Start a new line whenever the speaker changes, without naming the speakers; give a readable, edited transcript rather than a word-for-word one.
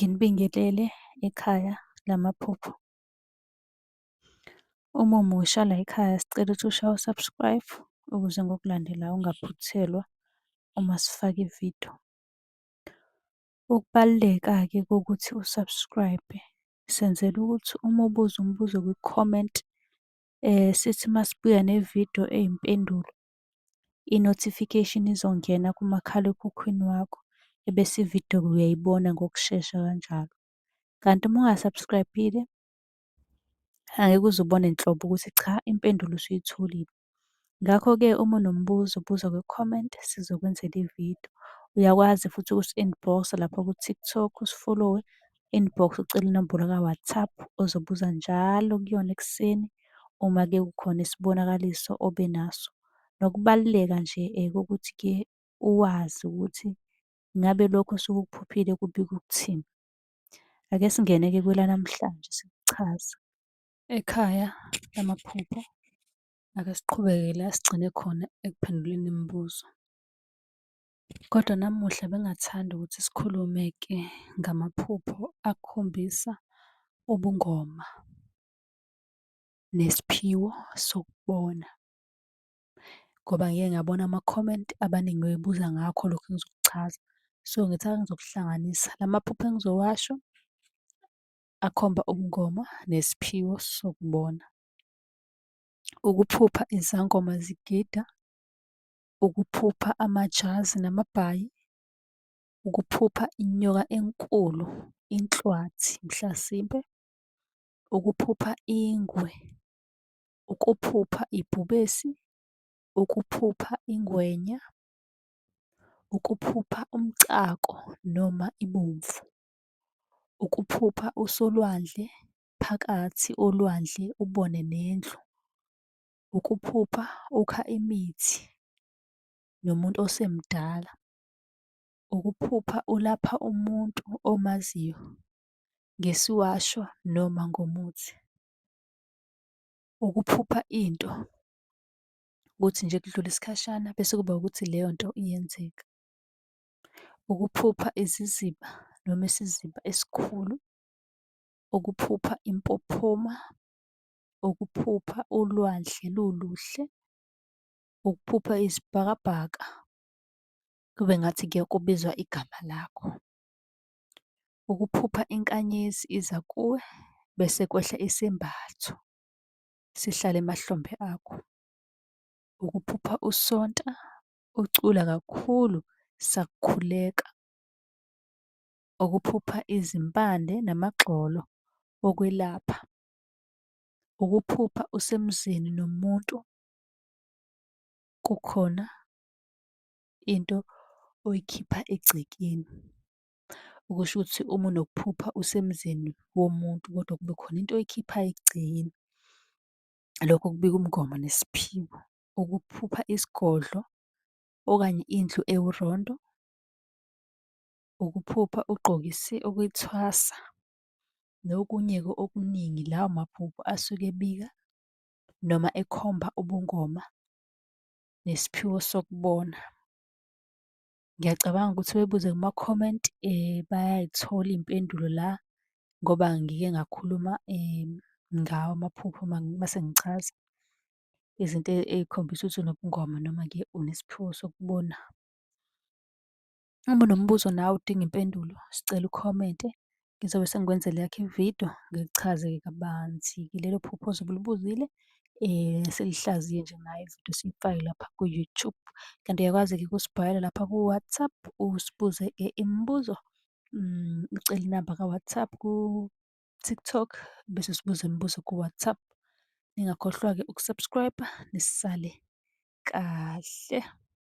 Nginibingelele ekhaya lamaphupho. Uma umusha layikhaya sicela ukuthi ushaye u-subscribe ukuze ngokulandelayo ungaphuthelwa uma sifaka ividiyo. Ukubaluleka-ke kokuthi u-subscribe-e, senzela ukuthi uma ubuza umbuzo kwi-comment, sithi uma sibuya nevidiyo eyimpendulo, i-notification izongena kumakhalekhukhwini wakho, ebese ividiyo-ke uyayibona ngokushesha kanjalo. Kanti uma unga-subscribe-ile, angeke uze ubone nhlobo ukuthi cha impendulo usuyitholile. Ngakho-ke uma unombuzo buza kwi-comment sizokwenzela ividiyo. Uyakwazi futhi ukusi-inbox-a lapha ku-TikTok usifolowe, inbox ucele inombolo ka-WhatsApp ozobuza njalo kuyona ekuseni uma-ke kukhona isibonakaliso obe naso. Nokubaluleka nje kokuthi-ke uwazi ukuthi ngabe lokhu osuke ukuphuphile kubika ukuthini. Ake singene-ke kwelanamhlanje sikuchaze. Ekhaya lamaphupho, ake siqhubeke la esigcine khona ekuphenduleni imibuzo. Kodwa namuhla bengingathanda ukuthi sikhulume-ke ngamaphupho akhombisa ubungoma nesiphiwo sokubona, ngoba ngike ngabona ama-comment abaningi bebuza ngakho lokhu engizokuchaza. So, ngithi ake ngizokuhlanganisa. La maphupho engizowasho akhomba ubungoma nesiphiwo sokubona. Ukuphupha izangoma zigida, ukuphupha amajazi namabhayi, ukuphupha inyoka enkulu, inhlwathi mhlasimpe, ukuphupha ingwe, ukuphupha ibhubesi, ukuphupha ingwenya, ukuphupha umcako noma ibomvu, ukuphupha usolwandle, phakathi olwandle ubone nendlu, ukuphupha ukha imithi nomuntu osemdala, ukuphupha ulapha umuntu omaziyo ngesiwasho noma ngomuthi, ukuphupha into kuthi nje kudlula isikhashana bese kuba ukuthi leyo nto iyenzeka. Ukuphupha iziziba noma isiziba esikhulu, ukuphupha impophoma, ukuphupha ulwandle luluhle, ukuphupha isibhakabhaka kube ngathi-ke kubizwa igama lakho. Ukuphupha inkanyezi iza kuwe bese kwehla isembatho sihlale emahlombe akho. Ukuphupha usonta, ucula kakhulu sakukhuleka. Ukuphupha izimpande namagxolo okwelapha. Ukuphupha usemzini nomuntu kukhona into oyikhipha egcekeni. Okusho ukuthi uma unokuphupha usemzini womuntu kodwa kube khona into oyikhiphayo egcekeni, lokho kubika umngomo nesiphiwo. Ukuphupha isigodlo okanye indlu ewurondo, ukuphupha ugqoke okwethwasa, nokunye-ke okuningi. Lawo maphupho asuke ebika noma ekhomba ubungoma nesiphiwo sokubona. Ngiyacabanga ukuthi bebuze kuma-comment bayay'thola iy'mpendulo la ngoba ngike ngakhuluma ngawo amaphupho mase ngichaza izinto ey'khombisa ukuthi unobungoma noma-ke unesiphiwo sokubona. Uma unombuzo nawe udinga impendulo, sicela ukhomente, ngizobe sengikwenzela eyakho ividiyo, ngikuchazele kabanzi-ke lelo phupho ozobe ulibuzile, silihlaziye nje ngayo ividiyo siyifake lapha ku-YouTube. Kanti uyakwazi-ke ukusibhalela lapha ku-WhatsApp, usibuze-ke imibuzo, ucele inamba ka-WhatsApp ku-TikTok, bese usibuza imibuzo ku-WhatsApp. Ningakhohlwa-ke uku-subscribe-a, nisale kahle.